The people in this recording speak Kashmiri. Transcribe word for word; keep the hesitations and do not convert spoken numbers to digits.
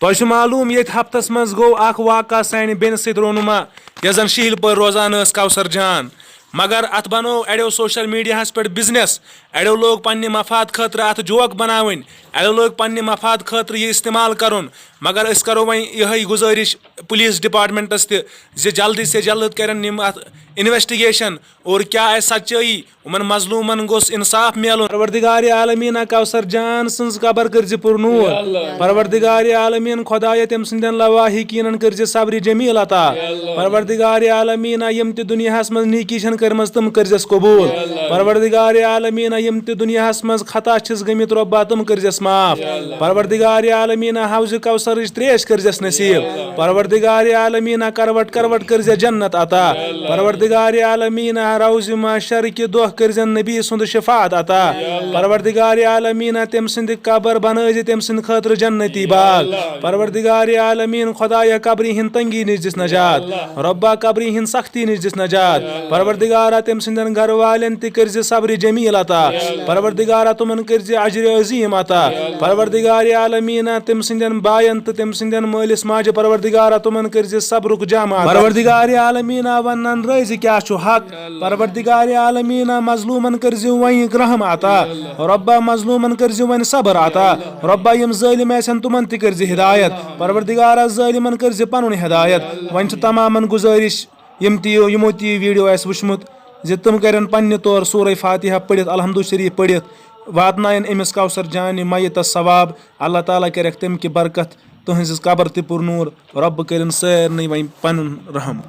تۄہہِ چھُ معلوم، ییٚتہِ ہفتس منٛز گوٚو اکھ واقعہ سانہِ بیٚنہِ سۭتۍ رونما، یۄس زن شیٖلہٕ پٲٹھۍ روزان ٲس کوثر جان۔ مگر اتھ بنوو اڑیو سوشل میڈیاہس پٮ۪ٹھ بزنس، اڑیو لوگ پننہِ مفاد خٲطرٕ اتھ جوک بناوٕنۍ، اڑیو لوگ پننہِ مفاد خٲطرٕ یہِ استعمال کرُن۔ مگر أسۍ کرو وۄنۍ یِہے گزٲرش پولیس ڈپارٹمنٹس تہِ زِ جلدی سے جلد کرن یِم اتھ انویسٹیگیشن اور کیا آسہِ سچٲیی۔ یِمن مظلومن گوٚژھ انصاف میلُن۔ پروردگار عالمیٖن، کوثر جان سٕنٛز قبر کٔرزِ پُر نوٗر۔ پروردگار عالمیٖن، خدایا، تٔمۍ سٕنٛدٮ۪ن لواحقیٖنن کٔرزِ صبرِ جمیٖل عطا۔ پروردگار عالمیٖن، یِم تہِ دُنیاہس منٛز نیکی چھن کٔرمٕژ، تِم کٔرزٮ۪س قبوٗل۔ پروردگار عالمیٖن، یِم تہِ دُنیاہس منٛز خطا چھِس گٔمٕتۍ، رۄبا، تِم کٔرزٮ۪س معاف۔ پروردگار عالمیٖن، حوض کوثرٕچ تریش کٔرزٮ۪س نصیٖب۔ پروردگار عالمیٖن، کروٹ کروٹ کٔرزٮ۪س جنت عطا۔ پروردگار عالمیٖن، روزِ محشر کہِ دۄہ کٔرزٮ۪ن نبی سُنٛد شفاعت عطا۔ پروردگار عالمیٖن، تٔمۍ سٕنٛدِ قبر بنٲوزِ تٔمۍ سٕنٛدِ خٲطرٕ جنتی باغ۔ پروردگار عالمیٖن، خدایا، قبرِ ہِنٛد تنگی نِش دِس نجات۔ رۄبا، قبرِ ہِنٛد سختی نِش دِس نجات۔ پروردگارا، تٔمۍ سٕنٛدٮ۪ن گرٕ والٮ۪ن تہِ کٔرزِ صبرِ جمیٖل عطا۔ پروردگارا، تِمن کٔرزِ اجرِ عظیٖم عطا۔ پروردگار عالمیٖن، تٔمۍ سٕنٛدٮ۪ن باین تہٕ تٔمۍ سٕنٛدٮ۪ن مٲلِس ماجہِ، پروردگارا، تِمن کٔرزِ صبرُک جام عطا۔ پروردگار عالمیٖن، ونن رٲزِ کیٛاہ چھُ حق۔ پروردگار عالمیٖن، مظلومن کٔرزِ وۄنۍ رحم عطا۔ رۄبا، مظلومن کٔرزِ وۄنۍ صبر عطا۔ رۄبا، یِم ظٲلم آسن، تِمن تہِ کٔرزِ ہدایت۔ پروردگارا، ظٲلمن کٔرزِ پنُن ہدایت۔ وۄنۍ چھِ تمامن گُزٲرِش، یِم تہِ یِمو تہِ یہِ ویڈیو آسہِ وٕچھمُت، زِ تِم کرن پننہِ طور سورہ فاتحہ پٔرِتھ، الحمد شریف پٔرِتھ، واتناین أمِس کوثر جانہِ میتس ثواب۔ اللہ تعالیٰ کرٮ۪کھ تٔمۍ کہِ برکت تُہنٛزِ قبر تہِ پُر نوٗر۔ رۄب کٔرِن سارنٕے وۄنۍ پنُن رحم۔